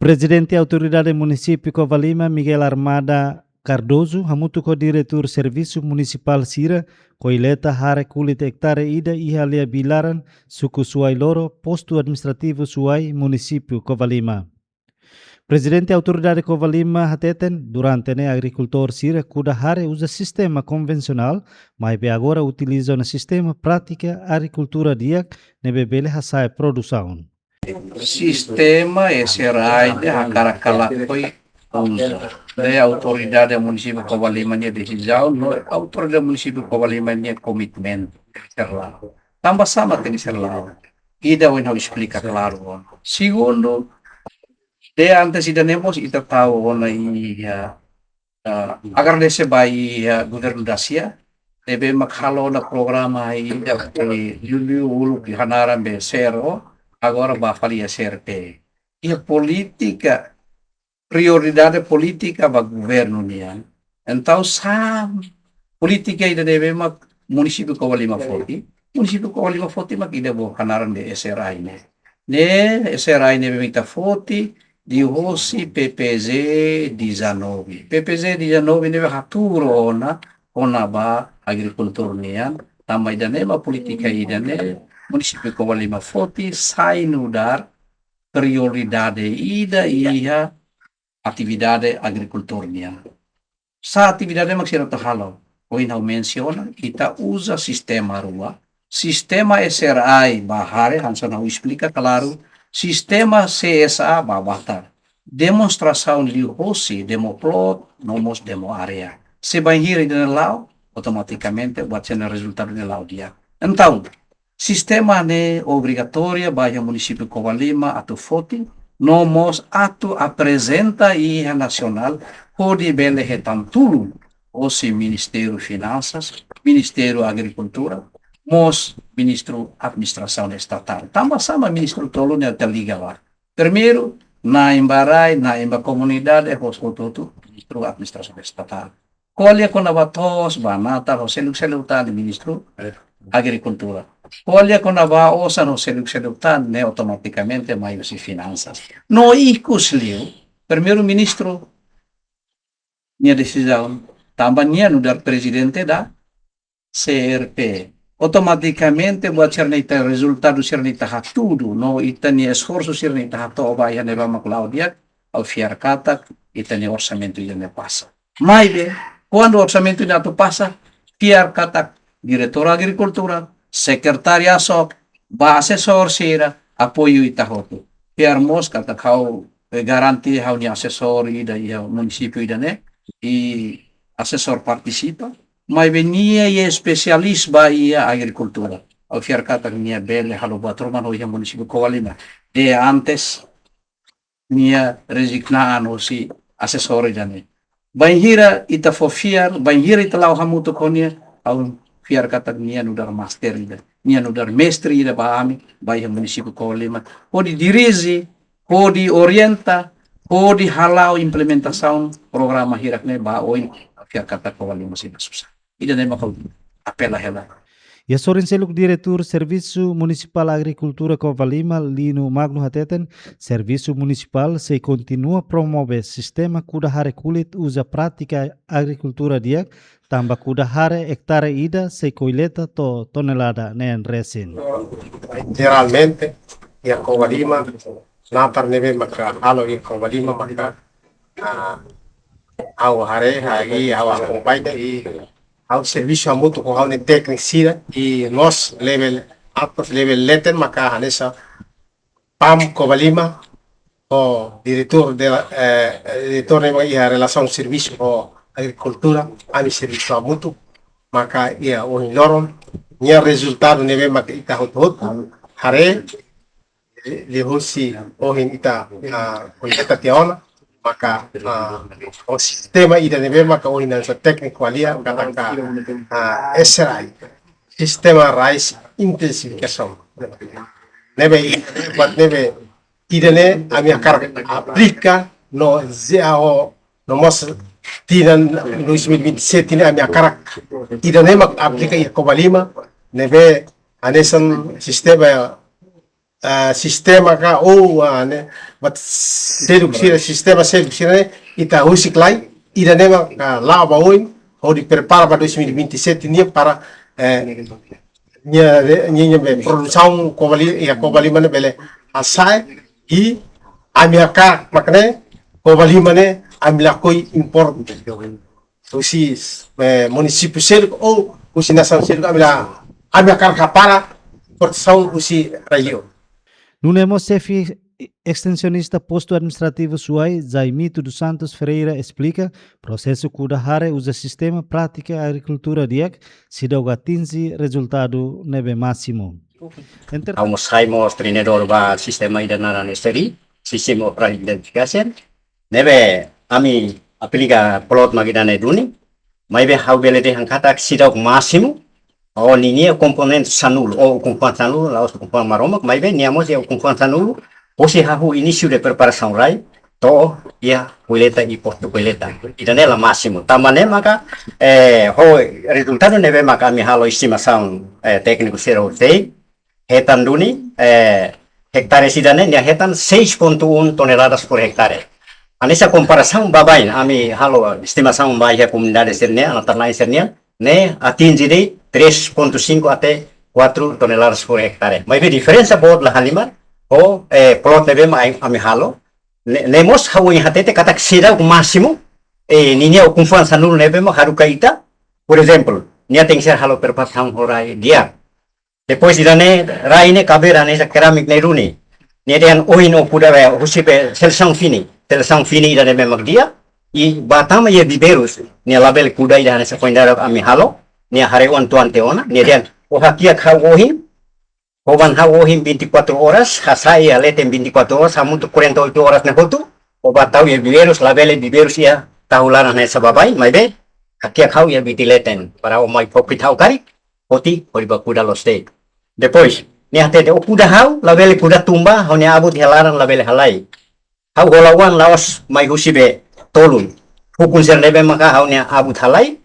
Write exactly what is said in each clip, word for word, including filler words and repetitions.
Prezidente Autoridade Munisípiu Covalima, Miguel Armada Cardoso, hamutuk ho diretór servisu munisipál sira, kolleta hare kulit ektare ida iha aldeia Bilaran, suku Suai Loro, postu administrativu Suai, munisípiu Covalima. Prezidente Autoridade Covalima hateten, durante ne'e agrikultór sira kuda hare uza sistema konvensionál, maibé agora utiliza ona sistema prátika agrikultura di'ak ne'ebé bele hasa'e produsaun. Sistema S R I ne'e hakarak ka lakohi uza. Ne'e Autoridade Munisípiu Covalima nia desizaun, no Autoridade Munisípiu Covalima nia komitmentu. S R I. Tanba sá mak tenke S R I. Ida ohin ha'u esplika klaru. Segundu, de antes ida-ne'e mós ita tau ona iha, ah, agradese ba iha governu dasia, ne'ebé mak halo ona programa ida ke liuliu uluk hanaran be S R O, agora ba fali iha S R P. Iha polítika, prioridade polítika ba governu nian. Entaun sá polítika ida ne'ebé mak munisípiu Covalima foti, munisípiu Covalima foti mak ida bo hanaran be S R I ne'e. Ne'e S R I ne'ebé mak ita foti liuhosi P P Z dezanove. P P Z dezanove ne'ebé hatuur ona kona-ba agrikultór nian. Tanba ida-ne'e mak polítika ida-ne'e munisípiu Covalima foti sai nu'udar prioridade ida iha atividade agrikultór nian. Sá atividade mak sira atu halo? Ohin ha'u mensiona, ita uza sistema rua, sistema S R I ba hare, hanesan ha'u esplika klaru, sistema C S A ba batar. Demonstrasaun liuhosi demo plot, no mós demo área. Se bainhira ida-ne'e la'o, automatikamente buat sira-ne'e rezultadu ne'e la'o di'ak. Entaun, sistema ne'e obrigatória ba iha munisípiu Covalima atu foti, no mós atu aprezenta iha nasionál, hodi bele hetan tulun hosi Ministériu Finansas, Ministériu Agrikultura, mós Ministériu Administrasaun Estatál. Tanba sá mak ministru tolu ne'e ita liga ba. Primeiru, na'in ba rai, na'in ba komunidade, hosi hotu-hotu, Ministériu Administrasaun Estatál. Ko'alia kona-ba to'os, ba natar, ho seluk-seluk tan, Ministériu Agrikultura. Ko'alia kona-ba osan, ho seluk-seluk tan, ne'e automatikamente mai husi Finansas. No ikusliu, Primeiru-Ministru nia desizaun, tanba nia nu'udar prezidente da C R P. Automatikamente buat sira-ne'e ita, rezultadu sira-ne'e ita hatudu, no ita-nia esforsu sira-ne'e ita hato'o ba iha ne'ebá mak la'o di'ak, ha'u fiar katak ita-nia orsamentu ida-ne'e pasa. Maibé, kuandu orsamentu ida atu pasa, fiar katak diretór agrikultura, sekretáriu asok, ba asesór sira, apoiu ita hotu. Fiar mós katak ha'u, eh, garante ha'u-nia asesór ida iha munisípiu ida-ne'e, i asesór partisipa, maibé nia iha espesialis ba iha agrikultura. Ha'u fiar katak nia bele halo buat ruma no iha munisípiu Covalima. De antes nia rezigna an hosi asesór ida-ne'e. Bainhira ita fó fiar, bainhira ita la'o hamutuk ho nia, ha'u fiar katak nia nu'udar master ida. Nia nu'udar mestre ida ba ami, ba iha munisípiu Covalima. Hodi dirije, hodi orienta, hodi hala'o implementasaun programa hirak-ne'e ba oin, fiar katak Covalima sei bá susar. Ida-ne'e mak ha'u apela hela. Iha sorin seluk, Diretór Servisu Munisipál Agrikultura Covalima, Lino Magno hateten, servisu munisipál sei kontinua promove sistema kuda hare kulit uza prátika agrikultura di'ak, tanba kuda hare ektare ida sei kolleta to'o tonelada neen resin. Jeralmente, iha Covalima, natar ne'ebé maka halo iha Covalima maka, ah, ha'u haree, ha'u, ha'u akompaña i ha'u servisu hamutuk ho ha'u-nia tékniku sira i nos level atas, level leten maka hanesan PAM Covalima, ho diretór de la, eh, diretór ne'ebé iha relasaun servisu ho agrikultura, ami servisu hamutuk, maka iha ohin loron, nia rezultadu ne'ebé maka ita hotu-hotu haree, liuhusi ohin ita, ah, kolleta tiha ona, maka, ah, ho sistema ida ne'ebé maka ohin hanesan tékniku ko'alia, katak, ah, S R I, sistema rice intensification. Ne'ebé, buat ne'ebé ida-ne'e ami hakarak aplika no Z A O, no mós tinan dois mil e vinte e sete ne'e ami hakarak ida-ne'e mak aplika iha Covalima, ne'ebé hanesan sistema ah, sistema ka ou, ah, ne'e, buat seluk sira, sistema seluk sira ne'e, ita husik lai, ida-ne'e mak, ah, la'o ba oin, hodi prepara ba dois mil e vinte e sete nian para, eh, nia, nia, nia be produsaun Covalima, iha Covalima ne'e bele hasa'e, i ami hakarak mak ne'e, Covalima ne'e, ami lakohi impor husi, eh, munisípiu seluk ou husi nasaun seluk, ami la, ami hakarak hapara importasaun husi rai-li'ur. Nune'e mós xefe estensionista postu administrativu Suai, Zaimito dos Santos Ferreira, esplika, prosesu kuda hare uza sistema prátika agrikultura di'ak, seidauk atinje rezultadu ne'ebé másimu. Entre- Ha'u mós sai mós treinadór ba sistema ida naran S R I, System of Rice Identification. Ne'ebé ami aplika pilot mak ida-ne'e duni. Maibé ha'u bele dehan katak seidauk másimu. Ho ninia komponente sanulu, ou ukun-fuan sanulu, la'ós ukun-fuan Maromak, maibé nia mós iha ukun-fuan sanulu, hosi hahú inísiu de preparasaun rai, to'o iha kolleita i postu kolleita. Ida-ne'e la másimu. Tanba ne'e maka, eh, ho rezultadu ne'ebé maka ami halo estimasaun, eh, tékniku sira hotu sei, hetan duni, eh, hektare ida-ne'e, nia hetan seis ponto um toneladas por hectare. Hanesan komparasaun baibain, ami halo estimasaun ba iha komunidade sira-nian, natar-na'in sira-nian, ne'e atinje de'it três ponto cinco até quatro toneladas por hectare. Maibé diferensa boot la halimar, ho, eh, pilot ne'ebé mak ami halo, ne'e, ne'e mós ha'u hatete katak seidauk másimu, eh, ninia ukun-fuan sanulu ne'ebé mak haruka ita, por ezemplu, nia tenke ser halo preparasaun ho rai di'ak. Depois ida-ne'e, rai ne'e kabeira ne'e hanesan keramik ne'e duni. Nia dehan ohin ó kuda be, husi be selesaun fini. Selesaun fini ida-ne'e memang di'ak. I ba tama iha viveirus. Nia labele kuda ida hanesan foin dadauk ami halo. Nia haree oan tuan tiha ona. Nia dehan, ó hakiak ha'u ohin. Koban ha'u ohin vinte e quatro horas. Hasa'e iha leten vinte e quatro horas. Hamutuk quarenta e oito horas ne'e hotu. Ó ba tau iha viveirus. Labele viveirus iha tahu laran hanesan baibain. Maibé, hakiak ha'u iha biti leten. Para ó mai fokit ha'u karik. Foti, hodi ba kuda loos de'it. Depois, nia hatete, ó kuda ha'u, labele kuda tun ba, ha'u-nia abut iha laran labele halai. Ha'u hola oan la'ós mai husi be tolun. Ukun sira ne'ebé maka ha'u-nia abut halai.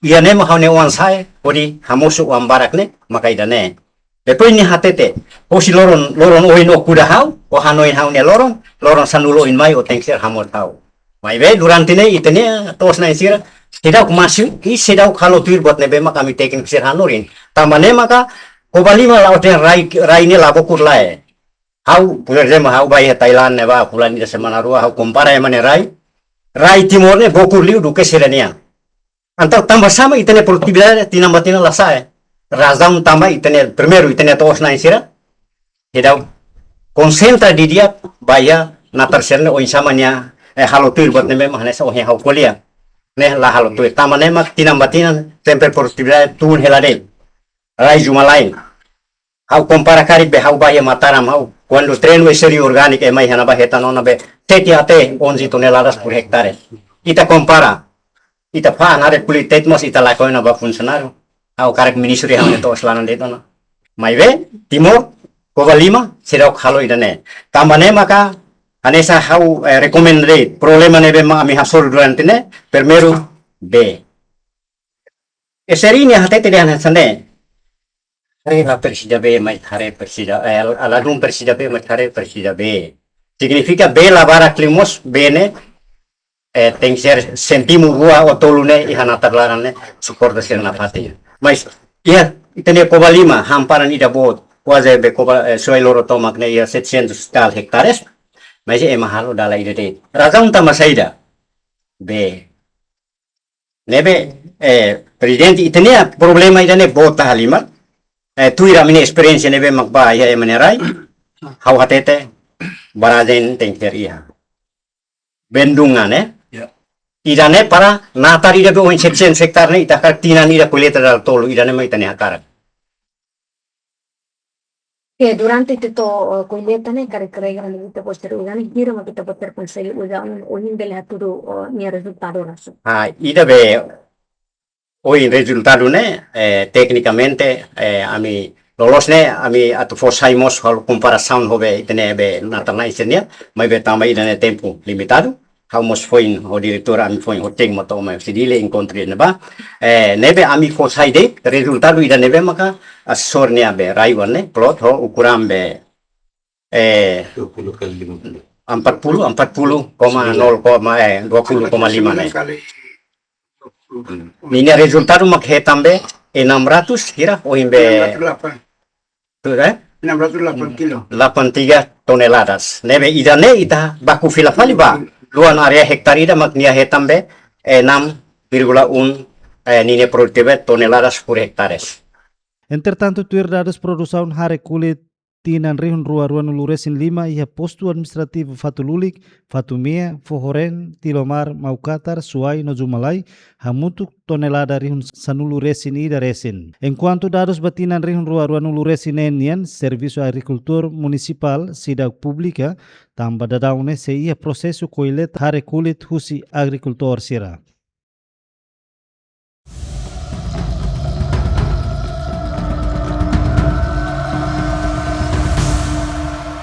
Iha ne'e mak ha'u-nia oan sa'e, hodi hamosu oan barak ne'e, maka ida-ne'e. Depois nia hatete, hosi loron, loron ohin ó kuda ha'u, ó hanoin ha'u-nia loron, loron sanulu oin mai ó tenke ser hamosu ha'u. Maibé durante ne'e ita-nia to'os-na'in sira, seidauk másimu, i seidauk halo tuir buat ne'ebé mak ami tékniku sira hanorin. Tanba ne'e maka, Covalima la'ós dehan rai, rai ne'e la bokur lae. Ha'u, por ezemplu, ha'u ba iha Thailand ne'ebá, fulan ida semana rua, ha'u kompara ema nia rai. Rai Timor ne'e bokur liu duké sira-nian. Entaun tanba sá mak ita-nia produtividade tinan ba tinan la sa'e. Razaun tanba ita-nia, primeiru ita-nia to'os-na'in sira seidauk konsentra didi'ak ba iha natar sira-ne'e oinsá mak nia, eh, halo tuir buat ne'ebé mak hanesan ohin ha'u ko'alia. Ne'e la halo tuir. Tanba ne'e mak tinan ba tinan sempre produtividade turun hela de'it. Rai Jumalai. Ha'u kompara karik be ha'u ba iha Mataram ha'u. Kuandu treinu S R I orgániku ema iha ne'ebá hetan ona be sete até onze toneladas por hectare. Ita kompara. Ita fa'an haree kualitas mós ita lakohi ona ba funsionáriu. Ha'u hakarak ministri ha'u-nia to'os laran de'it ona. Maibé, Timor, Covalima, seidauk halo ida-ne'e. Tanba ne'e maka, hanesan ha'u, eh, rekomenda de'it, problema ne'ebé mak ami hasoru durante ne'e, primeiru, bee. S R I nia hatete dehan hanesan ne'e. Haree la presiza bee, maibé haree presiza, eh, la dún presiza bee, maibé haree presiza bee. Signifika bee la barak liu mós, bee ne'e, eh, tenke ser sentimru rua ou tolu ne'e iha natar laran ne'e suporta sira nafatin. Mas iha ita-nia Covalima hamparan ida boot, kuaze be Cova, eh, Suai Loroto mak ne'e iha setecentos tal hectares. Mas ema halo dala ida de'it. Razaun tanba saida? Bee. Ne'ebé, eh, prezidente, ita-nia problema ida-ne'e boot halimar. Eh, tuir ami-nia esperiénsia ne'ebé mak ba iha ema nia rai. Ha'u hatete, barrajen tenke iha. Bendungan, eh? Ya. Ida-ne'e para natar ida be oin setecentos hectare ne'e ita hakarak tinan ida kolleita dala tolu, ida-ne'e mak ita-nia hakarak. Oke, durante ita to'o, eh, kolleita ne'e, karik regra ne'e ita-boot sira uza ne'e, hira mak ita-boot sira konsege uza ohin, ohin bele hatudu, eh, nia rezultadu rasik. Ah, ida be, ohin rezultadu ne'e, eh, teknikamente, eh, ami loloos ne'e, ami atu fó sai mós halo komparasaun ho be ita-nia be natar-na'in sira-nian, maibé tanba ida-ne'e tempu limitadu. Ha'u mós foin ho diretór, ami foin ho tékniku atu mai husi Dili enkontru ne'ebá. Eh, ne'ebé ami fó sai de'it rezultadu ida ne'ebé maka asesór nia be rai-oan ne'e, pilot ho ukuran be eh, empat puluh, empat puluh koma nol koma, eh, dua puluh koma lima ne'e. Ninia rezultadu mak hetan be enam ratus hira ohin be, enam ratus delapan. Tuh, eh? Enam ratus delapan kilo. Delapan tiga toneladas. Ne'ebé ida-ne'e ita baku fila fali ba luan área hektare ida mak nia hetan be enam vírgula um, eh, ninia produtividade toneladas por hectares. Entretantu, tuir dadus produsaun hare kulit tinan rihun rua ruanulu resin lima iha postu administrativu Fatululik, Fatumea, Fohoren, Tilomar, Maukatar, Suai no Zumalai, hamutuk tonelada rihun sanulu resin ida resin. Enkuantu dadus ba tinan rihun rua ruanulu resin neen nian, Servisu Agrikultura Munisipál, seidauk publika, tanba daudaun ne'e sei iha prosesu kolleita hare kulit husi agrikultór sira.